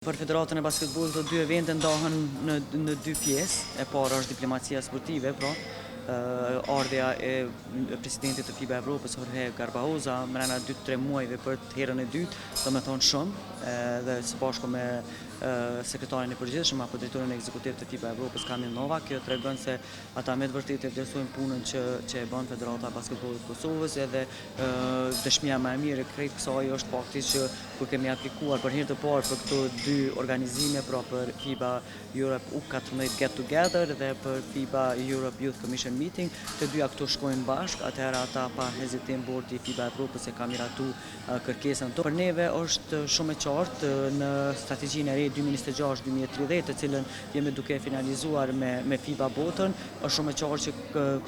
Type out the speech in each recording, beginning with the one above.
Për Federatën e Basketbollit këto dy evente ndahen në në dy pjesë. E para është diplomacia sportive, pra ardhja e presidentit të FIBA Evropës, Jorge Garbajosa, mrena 2-3 muajve për herën e dytë, do me thonë shumë, dhe së bashku me sekretarin e përgjithshëm apo drejtorin ekzekutiv të FIBA Evropës, Kamil Novak, kjo tregon se ata me të vërtetë e vlerësojnë punën që që e bën Federata e Basketbollit të Kosovës, edhe dëshmia më e mirë e krejt kësaj është fakti që kur kemi aplikuar për herë të parë për këto dy organizime, pra për FIBA Europe U14 Get Together dhe për FIBA Europe Youth Commission Meeting, të dyja këto shkojnë bashkë, atëherë ata pa hezitim bordi i FIBA Evropës e ka miratu kërkesën tonë. Për neve është shumë e qartë në strategjinë e re 2026-2030, të cilën jemi duke e finalizuar me me FIBA botën, është shumë e qartë që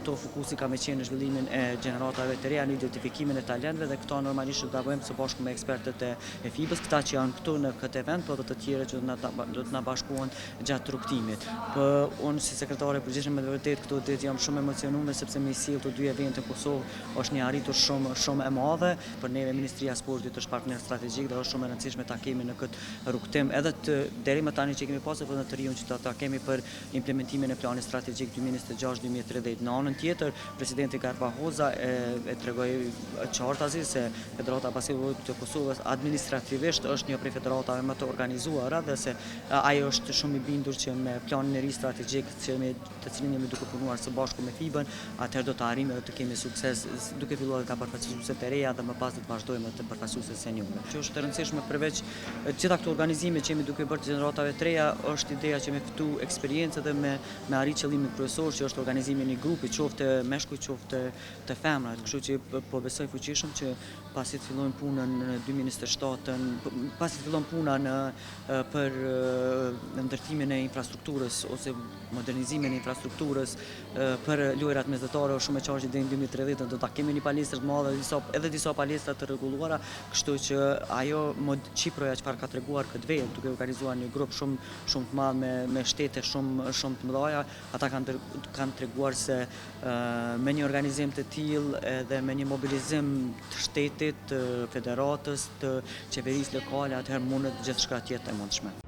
këto fokusi ka me qenë në zhvillimin e gjeneratave të reja, në identifikimin e talentëve dhe këto normalisht do ta bëjmë së bashku me ekspertët e e FIBA-s, këta që janë këtu në këtë event, po edhe të tjerët që do të na do të na bashkohen gjatë rrugëtimit. Po unë si sekretare e përgjithshme me të vërtetë këto ditë jam shumë emocionuar sepse me i sjell të dy evente në Kosovë është një arritur shumë shumë e madhe. Për neve Ministria e Sportit është partner strategjik dhe është shumë e rëndësishme ta kemi në këtë rrugëtim edhe të deri më tani që kemi pasur po edhe të riun që ta ta kemi për implementimin e planit strategjik 2026-2030. Në anën tjetër, presidenti Garbajosa e, e tregoi qartazi se Federata e Basketbollit të Kosovës administrativisht është një prej federatave më të organizuara dhe se ai është shumë i bindur që me planin e ri strategjik që me të cilin jemi duke punuar së bashku me FIBA-n, atëherë do të arrijmë edhe të kemi sukses duke filluar nga përfaqësueset e reja dhe më pas do të vazhdojmë edhe te përfaqësueset seniore. Që është e rëndësishme përveç të gjitha këto organizime që jemi duke bërë të gjeneratave të reja, është ideja që me fitu eksperiencë dhe me me arrit qëllimin kryesor që është organizimi i një grupi, qoftë meshkuj, qoftë të femrat. Kështu që po besoj fuqishëm që pasi të fillojmë punën në 2027-ën, pasi të fillon puna në për ndërtimin e infrastrukturës ose modernizimin e infrastrukturës për lojërat mesdhetare është shumë e qartë që deri në 2030 do ta kemi një palestër të madhe disa edhe disa palestra të rregulluara, kështu që ajo mod Qiproja çfarë ka treguar këtë verë duke organizuar një grup shumë shumë të madh me me shtete shumë shumë të mëdha, ata kanë kanë treguar se me një organizim të tillë edhe me një mobilizim të shtetit, të federatës, të qeverisë lokale, atëherë mundet gjithçka të jetë e mundshme.